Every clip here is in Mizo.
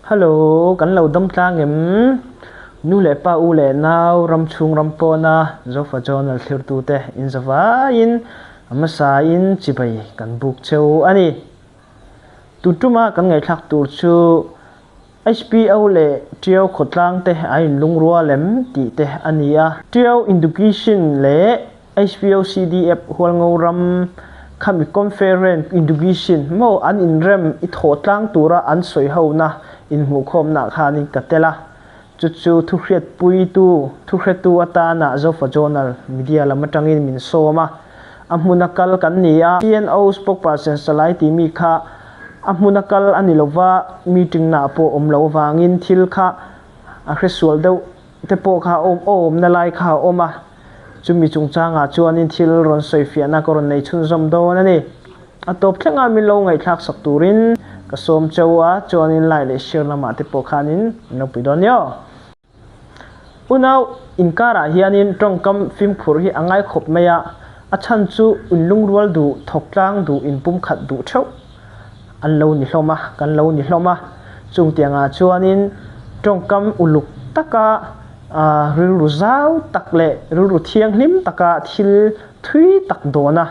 Hello, kan lo dam tlang em? Nu leh pa u leh nau ram chhung ram pawna Zofa Journal thlirtute in zavaiin a hmasain chibai kan buk cheu a ni. Tun tuma kan ngaihthlak tur chu HPO leh Tiau khawtlang te a inlungrual em tih te a ni a. Tiau Inducation leh HPO CDF Hualngo ram khami Conference Inducation maw an inrem i thawh tlang tura an sawi hona inhmuhkhawmna khanin ka tel a. Chu chu thuhriatpuitu, thuhretu atana Zofa Journal media lam atangin min sawm a. A hmuna kal kan ni a. CNO spokesperson Salai timi kha a hmuna kal a ni lova, meeting naah pawh awm loh avangin thil kha a hresual deuh te pawh kha a awm awmna lai kha a awm a. Chumi chungchangah chuanin thil rawn sawifiahna ka rawn nei chhunzawm dawn a ni. A tawp thlengah min lo ngaihthlak sak turin ka sawm cheu a, chuanin like leh share lamah te pawh khanin min lo pui dawn nia. Unau inkarah hianin tawngkam fimkhur hi a ngai khawp mai a, a chhan chu inlungrual duh, thawktlang duh, inpumkhat duh theuh an lo ni hlawm a, kan lo ni hlawm a. Chungtiangah chuanin tawngkam uluk taka rilru zau tak leh rilru thianghlim taka thil thui tak dawna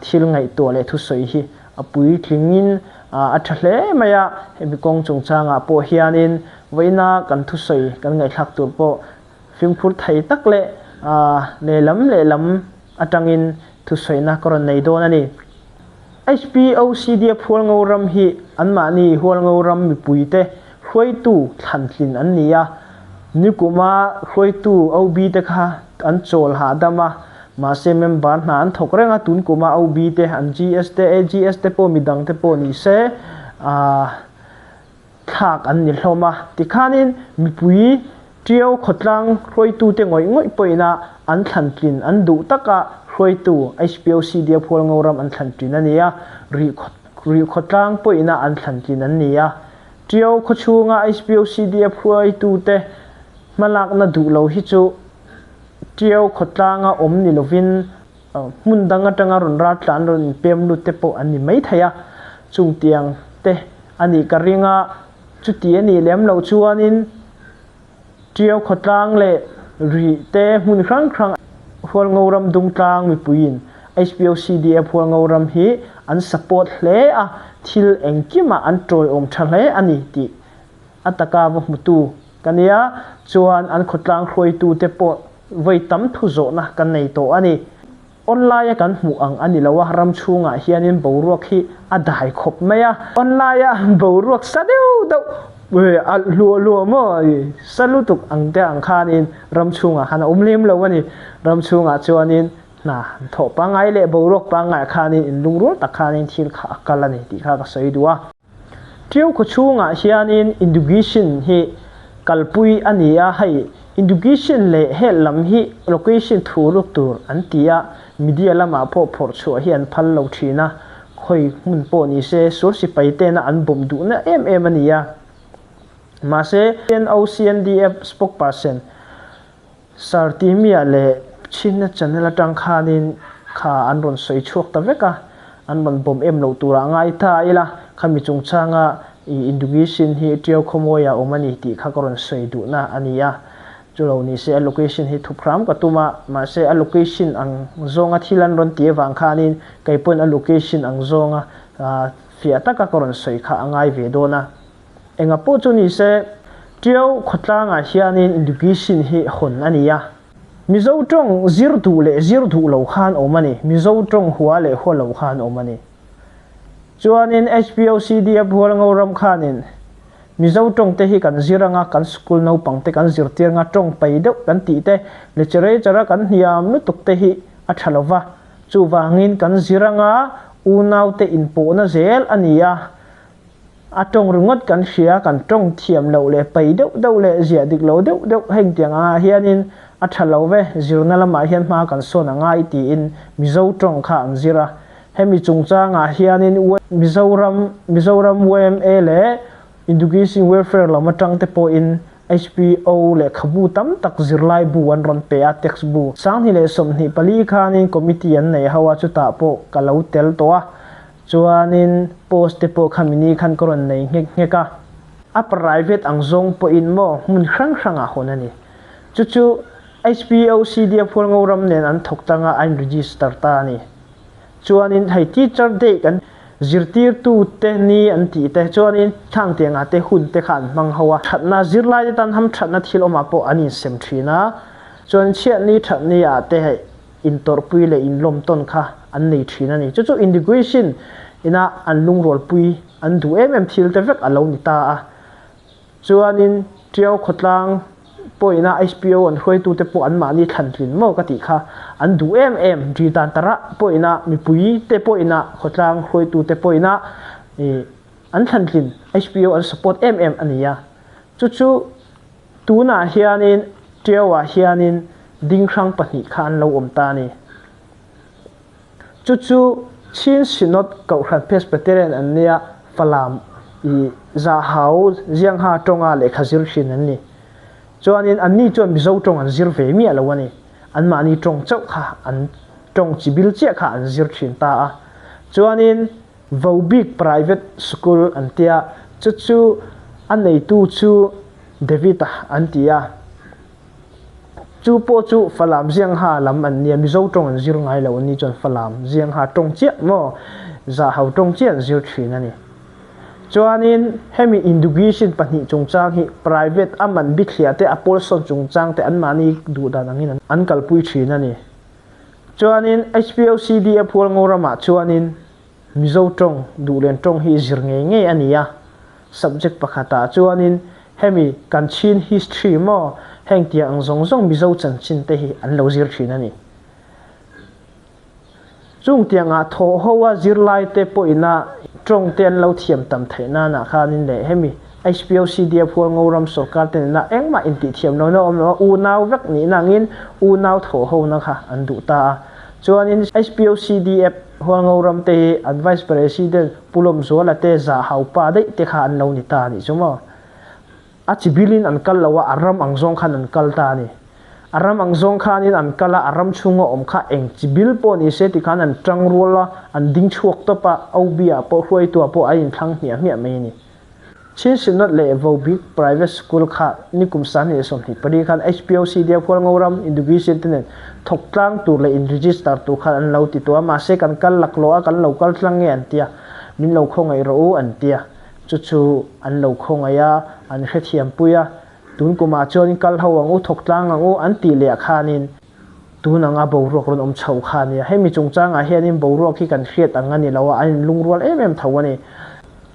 thil ngaihtuah leh thusawi hi a puitlingin a tha hle mai a. Hemi kawng chungchangah pawh hianin vawiina kan thusawi kan ngaihthlak tur pawh fimkhur thei tak leh lehlam lehlam atangin thusawina ka rawn nei dawn a ni. HPOCDF Hualngo ram hi anmahni Hualngo ram mipuite hruaitu thlantlin an ni a, nikuma hruaitu OB te kha an chawl hahdam a, mahse member hna an thawk reng a, tun kuma OB te, an GS te, AGS te pawh midang te pawh ni se thlak an ni hlawm a. Tikhanin mipui Ṭiau khawtlang hruaitute ngawih ngawih pawhina an thlantlin an duh taka hruaitu HPOCD-a Phualngo ram an thlantlin a ni a, Rih Rih khawtlang pawhina an thlantlin an ni a. Ṭiau khawchhunga HPOCD-a hruaitute hmalakna duh lo hi chu Ṭiau khawtlanga awm ni lovin hmun dang atanga rawn raltlan rawn inpem lut te pawh an ni maithei a, chungtiang te a nih ka ring a. Chuti a nih lem loh chuanin Ṭiau khawtlang leh Rih te hmun hrang hrang Hualngo ram dungtlang mipuiin HPOCDF Hualngo ram hi an support hle a, thil engkimah an tawiawm tha hle a ni tih a taka va hmutu ka nia. Chuan an khawtlang hruaitute pawh vawi tam thu zawhna kan nei tawh a ni. Online a kan hmuh ang a ni lo a, ram chhungah hianin boruak hi a dai khawp mai a. Online a boruak sa deuh deuh alh hluah hluah maw sa lutuk ang te ang khanin ram chhungah khan a awm lem lo a ni. Ram chhungah chuanin hna an thawh pangngai leh boruak pangngai khanin inlungrual tak khanin thil kha a kal a ni tih kha ka sawi duh a. Ṭiau khaw chhungah hianin Indugition hi kalpui a ni a, hei Indugition leh hel lam hi location thu ruk tur an ti a, media lamah pawh phawrh chhuah hi an phal lo ṭhin a, khawi hmun pawh ni se sual sipai tena an bawm duhna em em a ni a. Mahse, NOCNDF spokesperson Sir Timia leh Chhinna channel atang khanin kha an rawn sawi chhuak ta vek a, an rawn bawm em loh turah ngai ta ila, khami chungchanga i Indugition hi Tiau khawmawia awm a ni tih kha ka rawn sawi duhna a ni a. Chulo ni se a location hi thup hram ka tum a, mahse a location ang zawnga thil an rawn ti avang khanin kei pawhin a location ang zawnga fiah taka ka rawn sawi kha a ngai ve dawn a. Enga pawh chu ni se, Ṭiau khawtlangah hianin Indugition hi hawn a ni a. Mizo ṭawng zir duh leh zir duh lo khan awm a ni. Mizo ṭawng hua leh hua lo khan awm a ni. Chuanin HPOCDF Hualngo ram khanin Mizo ṭawng te hi kan zir anga, kan school naupang te kan zirtir anga ṭawng pai deuh kan tih te, literature a kan hniam lutuk te hi a ṭha lo va. Chuvangin kan zir anga unaute inpawhna zel a ni a. A tawng ringawt kan hria, kan tawng thiam loh leh pai deuh deuh leh ziah dik lo deuh deuh heng tiang angah hianin a tha lo ve, zirna lamah hian hma kan sawn a ngai tiin Mizo tawng kha an zir a. Hemi chungchangah hianin Mizoram Mizoram yma leh Education Welfare lam atang te pawhin HPO lehkhabu tam tak zirlai bu an rawn pe a, text bu. 2024 khanin committee an nei ho a, chutah pawh ka lo tel tawh a. Chuanin post te pawh kha mini khan ka rawn nei nghek nghek a. A private ang zawng pawhin maw hmun hrang hrangah hawn a ni. Chu chu HPO CDF Hualngo ram nen an thawk tanga a in register ta a ni. Chuanin hei Teacher Day kan zirtirtute ni an tih te chuanin Thangtianga te hun te kha an hmang ho a. Thatna zirlaite tan ham thatna thil awmah pawh an insem thin a. Chuan chhiatni thatni ah te hei intawrhpui leh inlawmtawn kha an nei thin a ni. Chu chu integration ina an lungrualpui an duh em em thil te vek a lo ni ta a. Chuanin Tiau khawtlang pawhina HPO an hruaitute pawh anmahni thlantlin maw ka tih kha an duh em em. Ri dan tarah pawhina mipui te pawhina khawtlang hruaitute pawhina ih an thlantlin HPO an support em em a ni a. Chu chu tunah hianin Tiauah hianin ding hrang pahnih kha an lo awm ta a ni. Chu chu Chin Synod Kohhran Presbyterian an nia, Falam i Zahau Ziangha tawnga lehkha zir thin an ni. Chuanin anni chuan Mizo tawng an zir ve miah lo a ni. Anmahni tawng chauh kha an tawng chi bil chiah kha an zir thin ta a. Chuanin Vobik Private School an tia, chu chu a neitu chu David-a an ti a. Chu pawh chu Falam Ziangha lam an nia, Mizo tawng an zir ngai lo an ni chuan Falam Ziangha tawng chiah maw Zahau tawng chiah an zir thin a ni. Chuanin hemi Indugisin pahnih chungchang hi private a man bithliah te a pawlsawn chungchang te anmahni duhdan angin an kalpui thin a ni. Chuanin HPOCD a Phualngo ramah chuanin Mizo tawng, Duhlian tawng hi zir ngei ngei a ni a. Subject pakhatah chuanin hemi kan Chin history maw heng tiang ang zawng zawng Mizo chanchin te hi an lo zir thin a ni. Chung tiangah thawh ho a zirlai te pawhina tawng te an lo thiam tam theih nanah khanin leh hemi HPOCDF Hualngo ram sorkar te nena engmah intihthiam lohna awm lo a, unau vek nihna angin unau thawh hona kha an duh ta a. Chuanin HPOCDF Hualngo ram te hi an Vice President Pu Lawmzuala te zah hau pa daih te kha an lo ni ta a nih chu maw. A chi bilin an kal lo a, a ram ang zawng khan an kal ta a ni. A ram ang zawng khanin an kal a, a ram chhunga awm kha eng chi bil pawh ni se ti khan an tang rual a, an ding chhuak tawp a, OB ah pawh hruaitu ah pawh a inthlang hmiah hmiah mai a ni. Chin Synod leh Vobik Private School kha nikum 2024 khan HPOC Dia Hualngo ram Indugition te nen thawk tlang tur leh in register tur khan an lo ti tawh a, mahse kan kal laklawh a, kan lo kal tlang nge an tia, min lo khawngaih rawh u an tia, chu chu an lo khawngaih a, an hrethiam pui a, tun kumah chuan kal ho ang u, thawk tlang ang u an tih leh ah khanin Tun anga boruak rawn awm chho kha a nia. Hemi chungchangah hianin boruak hi kan hriat ang a ni lo a, an inlungrual em em tho a ni.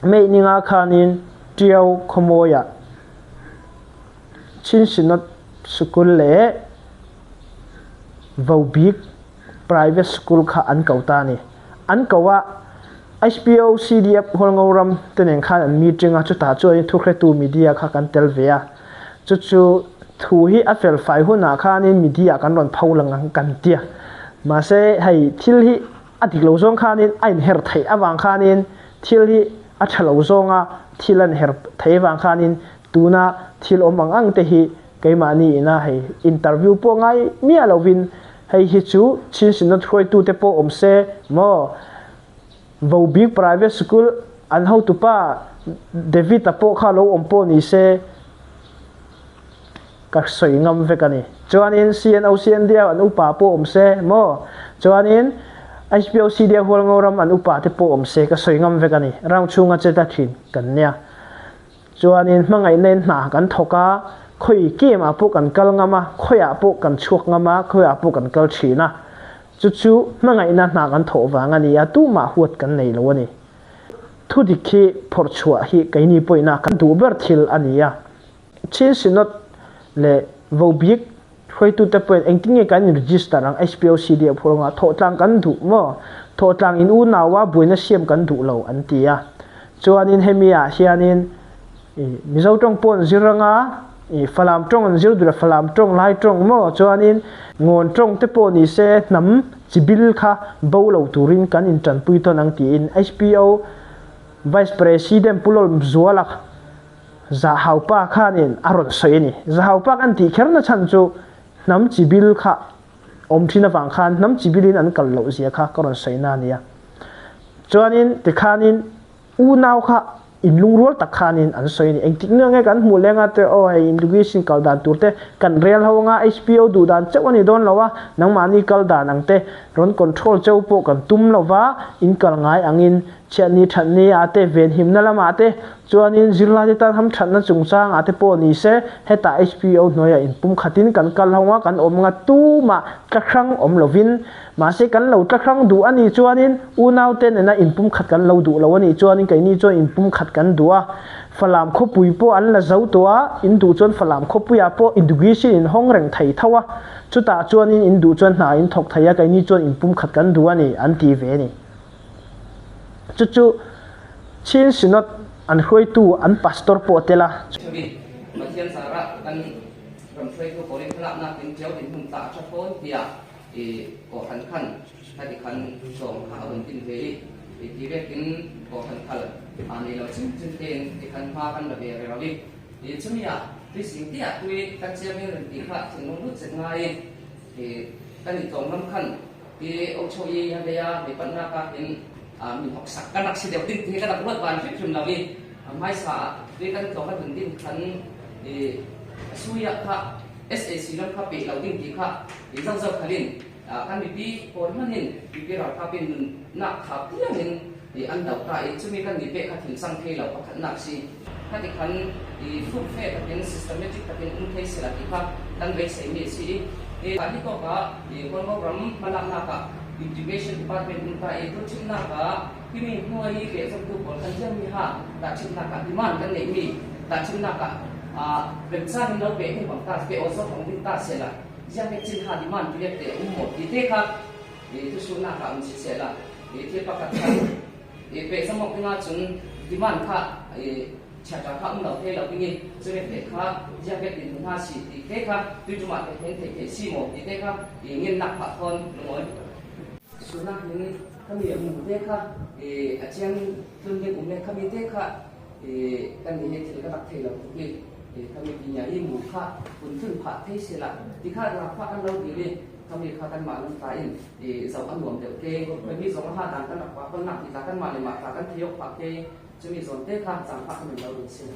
May ninga khanin Tiau khawmawiah Chin Synod Sikul leh Vobik Private School kha an ko ta a ni. An ko a, HPO CDF Hualngo ram te nen khan an meeting a, chutah chuanin thuhretu media kha kan tel ve a. Chu chu thu hi a fel fai hunah khanin media kan rawn pho lang ang kan tia. Mahse hei thil hi a dik lo zawng khanin a inher theih avang khanin thil hi a tha lo zawnga thil a inher theih avang khanin tuna thil awm ang ang te hi keimahni ina hei interview pawh ngai miah lovin hei hi chu chhinsinna hruaitute pawh awm se maw Vobik Private School an hotupa David-a pawh kha lo awm pawh ni se ka sawi ngam vek a ni. Chuanin CNOCNDF an upa pawh awm se maw? Chuanin HPOCDF Hualngo ram an upa te pawh awm se ka sawi ngam vek a ni. Ram chhunga che ta thin kan nia. Chuanin hmangaihna in hna kan thawk a, khawi game ah pawh kan kal ngam a, khawiah pawh kan chhuak ngam a, khawiah pawh kan kal thin a. Chu chu hmangaihna hna kan thawh vang a ni a, tumah huat kan nei lo a ni. Thudik hi phawrh chhuah hi keini pawhina kan duh ber thil a ni a. Chin Synod leh Vobik hruaitute pawhin engtin nge kan in register ang HPOCD a phur anga thawhtlang kan duh maw? Thawhtlang in unaua buaina siam kan duh lo an ti a. Chuanin hemi ah hianin Mizo tawng pawh an zir anga, Falam tawng an zir duh la Falam tawng, Lai tawng maw? Chuanin Ngawn tawng te pawh ni se hnam chi bil kha bo lo turin kan intanpui tawn ang tiin HPO Vice President Pu Lawmzuala Zahaupa khanin a rawn sawi a ni. Zahaupa kan tih kher na chhan chu hnam chi bil kha awm thin avang khan hnam chi bilin an kal loh zia kha ka rawn sawi na a nia. Chuanin tikhanin unau kha. Inlungrual tak khanin an sawi a ni. Engtik nge nge kan hmuh leng a te aw hei integration kal dan tur te kan rel ho anga HPO duh dan chauh a ni dawn lo a, nangmahni kal dan ang te rawn control chauh pawh kan tum lo va, in kal ngai angin chhiatni thatni ah te venhimna lamah te chuanin zirlaite tan hamthatna chungchangah te pawh ni se hetah HPO hnuaiah inpumkhatin kan kal ho anga kan awm anga tumah tlahrang awm lovin Mahse kan lo tlahrang duh a nih chuanin unaute nena inpumkhat kan lo duh lo a nih chuanin keini chuan inpumkhat kan duh a. Falam khawpui pawh an la zo tawh a, in duh chuan Falam khawpuiah pawh indugisin in hawng reng thei tho a, chutah chuanin in duh chuan hna in thawk thei a, keini chuan inpumkhat kan duh a ni an ti ve a ni. Chu chu Chin Synod an hruaitu an pastor pawh a tel a. Chumi Pathian zarah kan ram hruaitu pawlin hmalaknak in ṭiau dinhmun tah a ṭha fawn tiah I kohhran khan heti khan tlawm kha a rawn tin ve i, i ti vekin kohhran khal a nei lo chim chim tein ti khan hma kan la ve rih lo i, i chumi ah tui sing tih ah tui kan chiam in rawn tih kha thinlung lut zet ngai i, i kan in tlawm lam khan ti o chho i a vei a mi panhnak ah hin mi hnawksak kan rak si deuh ding ti hi ka rak ruat van hrimhrim lo i, a hmaisa ah tui kan tlawm a rawn din khan i a sui ah kha sac lam kha peh lo ding ti kha i zoh zoh khalin kan mipi pawl hmanhin mipi ralkap in nunnak thap tiangin i an doh ta i chumi kan mi peh kha thingsang thei lo pakhatnak si. Khati khan i fumfe takin systematic takin um thei sela ti kha kan beiseimi a si i hi tawk ah i Hualngo ram hmalaknak ah Integration Department um ta i tulchimnak ah himi hnuai i pehzawmtu pawl kan ziangmi ha tahchimnak ah demand kan neihmi tahchimnak ah remcang in lo peh ding bang ta peh aw zawk bang ding ta sela Ziangke cin ha demand ti vialte a um maw ti te kha i thusulnak ah um siseh la i thil pakhat kha i pehzam awk ding ahcun demand kha i chiatra kha um lo thei lo ding i cumi te kha ziangke tin hna si ti te kha tuitum ah te hen thei thei si maw ti te kha i ngennak phah thawn lungawi sunak hin khami a mu te kha i a chiang tlun ding um le khami te kha i kan ni he thil ka rak thei lo tuk i Khami pinya i mu kha kun tlun phah thei sela ti kha rak phah kan lo dil i khami kha kanmah lam ta in i zoh a nuam deuh ke khami zong ha dan kan rak pa kon nak ti ta kanmah le mah ta kan thei ok phah ke chumi zawn te kha chang phah kan lo ding sin.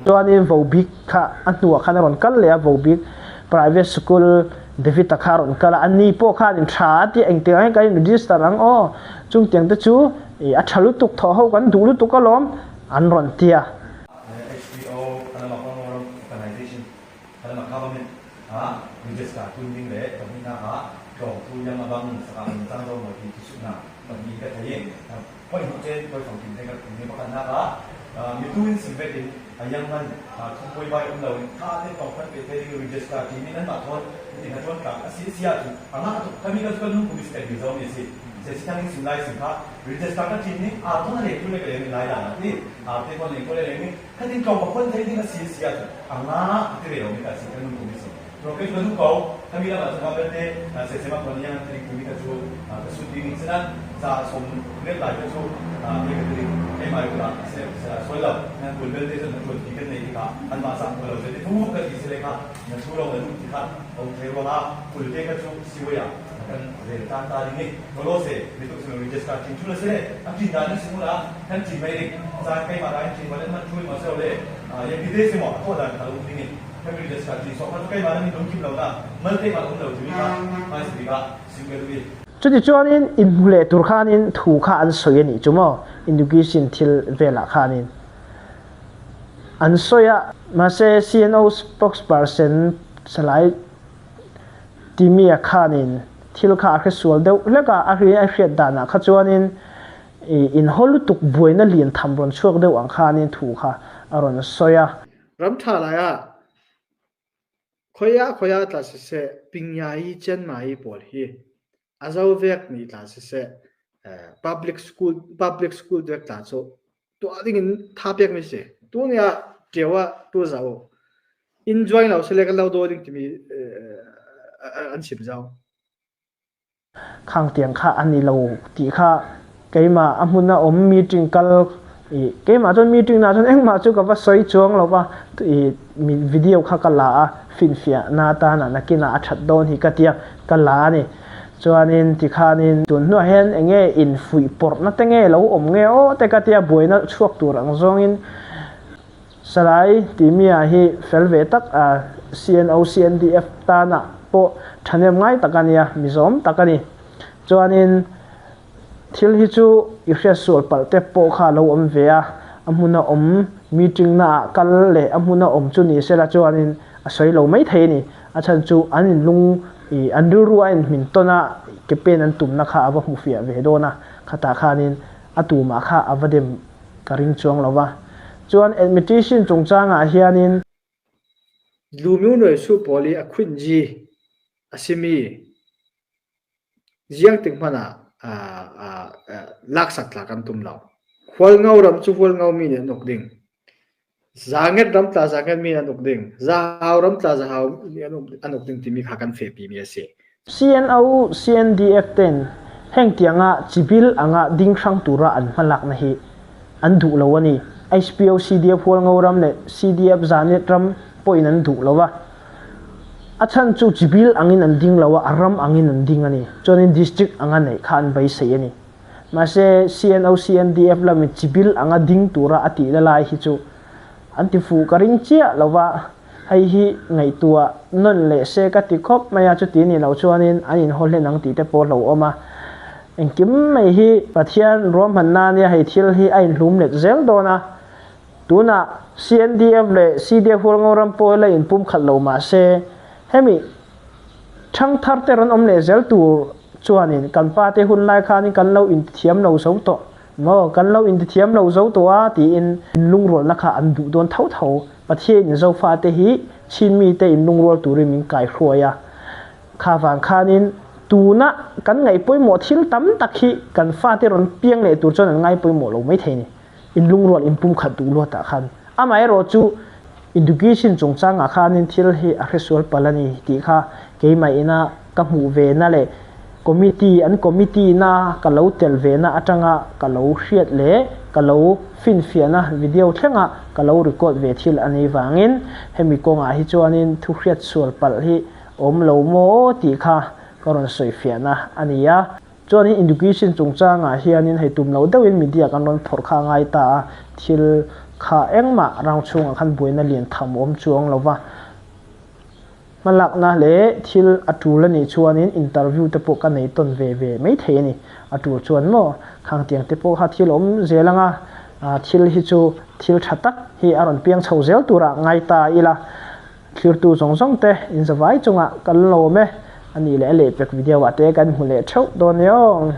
Chuanin Vobik kha a hnuah khan a rawn kal leh a, Vobik private school David-a kha a rawn kal a, anni pawh khan in ṭha a ti, engtiang angin kan in register ang aw, chungtiang te chu I a ṭha lutuk thaw ho kan duh lutuk alawm an rawn ti a. HPO Panama Hualngo Organization Panama Government ah register tun ding le pahnihnak ah tlawngtu yang a bang sakah an cang zo maw ti thusuhnak pahnih ka thei i poi hnu cen poi fang tin te ka tum i pakhatnak ah mitu in sim vet in a yang man thumpuai bai um lo in tha te tong phan pe thei ding register ti mi nan mah thawn ti na tuan tlak a si si ahcun a ngah tuk kami kan kan nung kum is mi zo mi si se si thang in sim lai sim kha register ka chin ning a thon a le tu le ka le lai dan ti a te kon le ko le le ni khatin tlong ma khon thei ding a si si ahcun a nga ti re lo mi ka si kan nung kum is ro ke ka du ko kami lam ah cun belte se se ma kon yang ti tu mi ka chu ka su ti ni chanan za som le lai ka chu ke ka ti ei mai kula se se soi lo nan kul belte cun na tuan ti kan nei ti kha an ma sang ko lo se ti thu ka ti se le kha na thu lo na duh ti kha om thei ruangah kul te ka chu siwai ah kan rel tan ta ding i lo se mi tu sin register chin chu la se a chin dan sin la kan chin mai ding chan kai ma rai chin walan man chui ma se le yang ti te se mo a to dan kha lo ding i kan register chin so kha kai ma nan dong kim lo na mal te ma um lo ti mi kha mai si ka sim ke lu Chutichuanin inhmu leh tur khanin thu kha an sawi a nih chu maw education thil velah khanin an sawi a. Mahse CNO spokesperson Salai Timmy-a khanin thil kha a hre sual deuh hlek a, a hri a hriat danah kha chuanin i inhaw lutuk buaina lian tham rawn chhuak deuh ang khanin thu kha a rawn sawi a. Ram ṭha lai ah Khoi ah khoi ah tla siseh Pingyai Chiangmai pawl hi a zo vekmi tla siseh public school public school vek tla cu tuah ding in tha pekmi si. Tuni ah ṭio ah tu zau inn join lo sile kan lo daw ding timi an chim zau. Khang tiang kha an i lo ti kha keimah a hmun a um meeting kal i keimah cun meeting na cun engmah cu ka va soi chuang lo va i video kha ka la a finfiah na ta na nakin ah a that dawn hi ka tia ka la ni. Chuanin tikhanin tun hnuah hian eng nge infuih pawrhna te nge lo awm nge aw te ka tia buaina chhuak tur ang zawngin Salai Timia hi fel ve tak a CNO CNDF tana pawh thahnem ngai tak a nia, mizawm tak a ni. Chuanin Thil hi chu i hriatsual palh te pawh kha a lo awm ve a, a hmuna awm meeting na ah kal leh a hmuna awm chu ni sela chuanin a sawi lo mai thei a ni. A chhan chu an inlung ih an rilru a inhmin tawn a, ke pen an tumna kha a va hmu fiah ve dawn a, khatah khanin a tumah kha a va dem ka ring chuang lo va. Chuan admitation chungchangah hianin. Lumyunuai su pawl i a khuinji a simi Ziang tik hmanh ah laksak tlak an tum lo. Hualngo ram cu Hualngo mi nih an uk ding. Zaanget ram tla Zaanget mi nih an uk ding. Zahau ram tla Zahau nih an uk ding timi kha kan fehpi mi a si. CNO, CNDF ten heng tianga chibil anga ding hrang tura an hmalakna hi an duh lo a ni. HPO CDF Hualngo ram leh CDF Zaanget ram pawhin an duh lo a. A chhan chu chibil angin an ding lo a, a ram angin an ding a ni. Chuanin district anga neih kha an beisei a ni. Mahse, CNO, CNDF lamin chibil anga ding tura a tih la lai hi chu an ti fuh ka ring chiah lo va, hei hi ngaihtuah nawn leh se ka ti khawp mai a, chuti nih loh chuanin an inhaw hlen ang tih te pawh hlauhawm a. Engkim mai hi Pathian ruahmanna ania hei thil hi a inhlum let zel dawn a. Tunah CNDF leh CDF Hualngo ram pawh la inpumkhat lo mah se, hemi thangthar te rawn awm leh zel tur chuanin kan pa te hun lai khanin kan lo intithiam lo zo tawh maw, kan lo intithiam lo zo tawh a tiin inlungrualna kha an duh dawn tho tho. Pathianin Zofate hi Chin mite inlungrual turin min kaihruai a, kha vang khanin tuna kan ngaihpawimawh thil tam tak hi kan fate rawn piang leh tur chuan an ngaipawimawh lo maithei a ni. Inlungrual inpumkhat duh luatah khan amaherawh chu education chungchangah khanin thil hi a hresual palh a ni tih kha keimah ina ka hmuh ve na leh committee an committee na ka lo tel ve na atanga ka lo hriat leh ka lo finfiahna video thlenga ka lo record ve thil a nih vangin hemi kawngah hi chuanin thu hriatsual palh hi awm lo maw tih kha ka rawn sawifiahna a ni a. Chuanin education chungchangah hianin hei tum lo deuhin media kan rawn phawrh kha a ngai ta a, thil kha engmah round chhungah khan buaina lian tham awm chuang lo va, hmalakna leh thil a tul a nih chuanin interview te pawh ka nei tawn ve ve mai thei a ni. A tul chuan maw khang tiang te pawh kha thil awm zel anga thil hi chu thil tha tak hi a rawn piang chho zel turah ngai ta ila. Thlirtu zawng zawng te in zavai chungah kan lawm e. A nih leh a lehpek video ah te kan hmu leh theuh dawn nia aw.